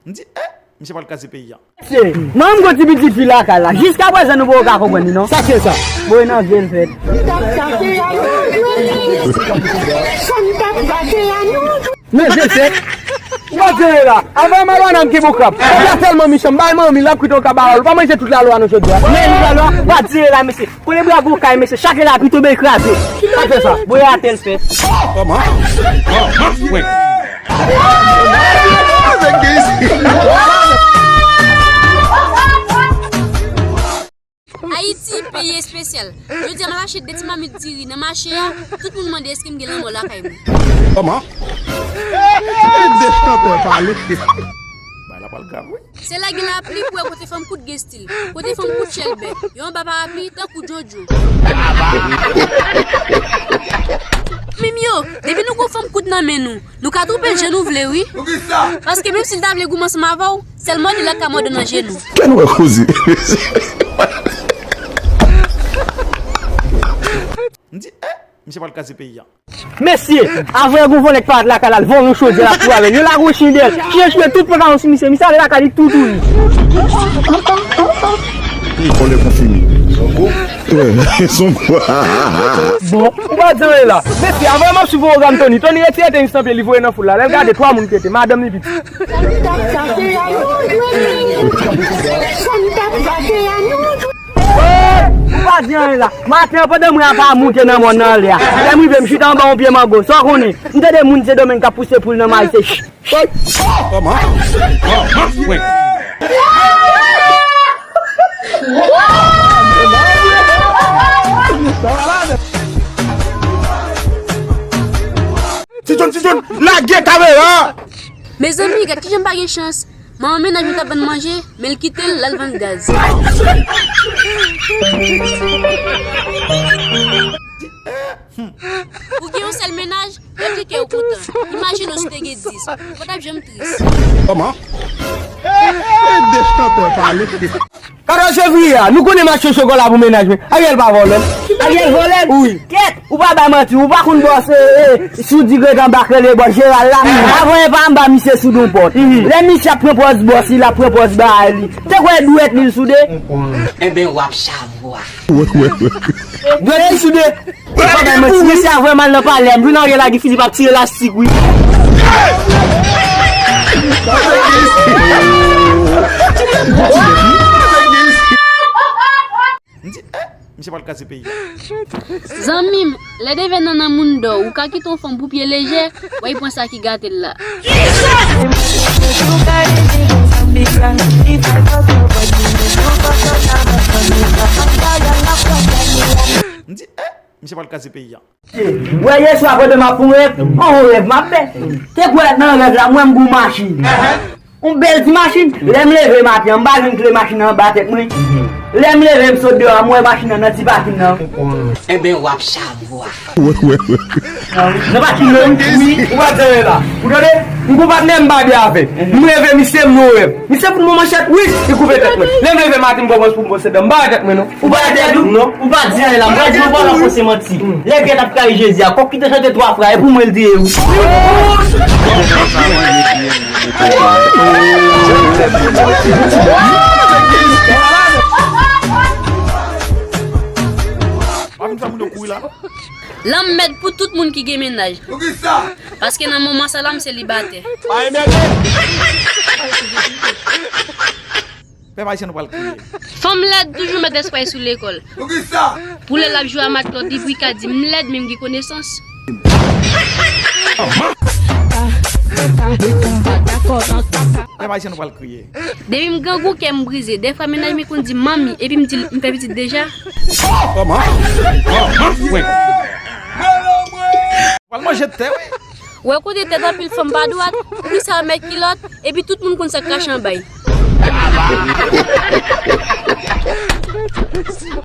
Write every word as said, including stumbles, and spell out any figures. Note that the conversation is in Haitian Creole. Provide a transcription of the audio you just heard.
M di, eh, misye pral kraze peyi a. Se, mwen menm gon ti pitit fi lakay la. Jiskaprezan nou poko ka konprann li non. Sa k se sa? Bon, e nan je l fèt. Nan je l fèt. Ou pa tire la. Avè madanm ki boukrap. Ou la tèlman mechan, bay manmi l ap kite yon kabaròl. Ou pa manje tout lalwa nan jodi a. Men li lalwa, pa tire la, mesye. Koulye bra bokay, mesye. Chak lè lapli tonbe kraze. Sa k fè sa? Bon, e atè l fèt. Kòman? Kòman? Mwen. Ayiti, peyi espesyal. Jodi a, m al achte de ti mamit diri nan mache a, tout moun mande èske m gen lanmò lakay mwen. Kòman? Kite chantè pale. Bagay la pral grav, wi. Se la gen lapli pou wè kote fanm kout gen estil, kote fanm kout chèlbè, yo anba parapli tankou Jojo. Menm yo, depi nou gon fanm kout nan men nou, nou ka twonpe l jan nou vle, wi. Paske menm si l ta vle goumen ansanm avè w, sèl mòde l ak ka mòde nan je nou. Kè nou wè koze. M di, eh, misye pral kraze peyi a. Mesye, avè gon vòlè k parèt lakay la, l vòlè yon chodyè la pou avè l. Yo lage yon chen dèyè l. Chen chen tout pantalon sou misye. Misye ale lakay li tou tou li. Li vòlè konfime. Son gwo. Bon, ou pa di anyen la. Mesye, avè m ap swiv pwogram Tony. Tony retire tenis nan pye li voye nan foul la. Lè l gade twa moun ki rete, madanm li pitit. Ou pa di anyen la. Maten an, pandan mwen ap monte nan mòn nan anlè a, lè m rive, m chita anba yon pye mango. Sa w konnen? M tande moun Sendomeng k ap pouse poul nan mayi, se ch, ch. Kòman? Kòman? Mwen. Ti John, Ti John, lage kamera! Mezanmi, gad kijan m pa gen chans. Manman mennaj mwen t ap vann manje, men l kite l, l al vann gaz. Ou gen yon sèl mennaj, lòt ki kè w kontan. Imajine w si w te gen dis. Ou pa t ap janm tris. Kòman? Ede chantè pale. Katòz fevriye a, nou konnen mache chokola pou mennaj mwen. Ariel pa vòlè l. Ariel vòlè l? Wi. Kèt, ou pa bay manti, ou pa konn bòs, eh, eh, si w di Gretan bak rele bòs Jeral la. Avan e pa anba misye sou don pòt. Lè misye ap pran pòz bòs li, l ap pran pòz bagay li. Te kwè dwèt li l soude? Enben w ap chavwa. Dwèt li soude. Bagay manti, mesye a vrèman al nan palè, m jwenn Ariel ak Guy Philippe ap tire lastik, wi. M di, eh, misye pral kraze peyi a. Zanmi m, lè devèn nan nan moun dò, ou ka kite yon fanm pou pye lejè, wè y pran sa ki gate l la. M di, eh, misye pral kraze peyi a. Wè, yè swa pandan m ap fè yon rèv, yon rèv m ap fè. Te kwè nan rèv la, m wè m gen yon machin. Yon bèl ti machin. Lè m leve maten an, m pa jwenn kle machin nan anba tèt mwen. Lè m leve, m sot deyò a, m wè machin nan nan ti pakin nan. Enben, w ap chavwa. Nan pakin nan, wi, ou pa t zanyen la. Ou tande? M gon patnè m babe avè. M leve, misye m nan yon rèv. Misye fout mwen manchèt, wi, li koupe tèt mwen. Lè m leve maten, m pran pòz pou m bwose dan, m pa wè tèt mwen, non. Ou pa wè tèt ou? Non. Ou pa di anyen la, m pa di w pa nan fòse manti. Lè gèt ap kay Jezi a, kòk ki te chante twa fra, e pou mwen l te ye, wi. Pa vin fè moun yo kouri la, non. Lanmèd pou tout moun ki gen mennaj. Poukisa? Paske nan moman sa la, m selibatè. Pa enmède. Pèp ayisyen, nou pral kriye. Fanm lèd toujou met espwa sou lekòl. Poukisa? Pou lè l ap jwe a matlòt, li pou ka di, "M lèd, men m gen konesans." Pèp ayisyen, nou pral kriye. Depi m grangou, kè m brize. Dèfwa, mennaj mwen konn di, "Manmi," epi m di, "M fè pitit deja." Kòman? Kòman? Mwen. Pral manje tè, wi. Wè kote tèt anpil fanm pa dwat, poukisa yo met kilòt, epi tout moun konn sa k kache anba y.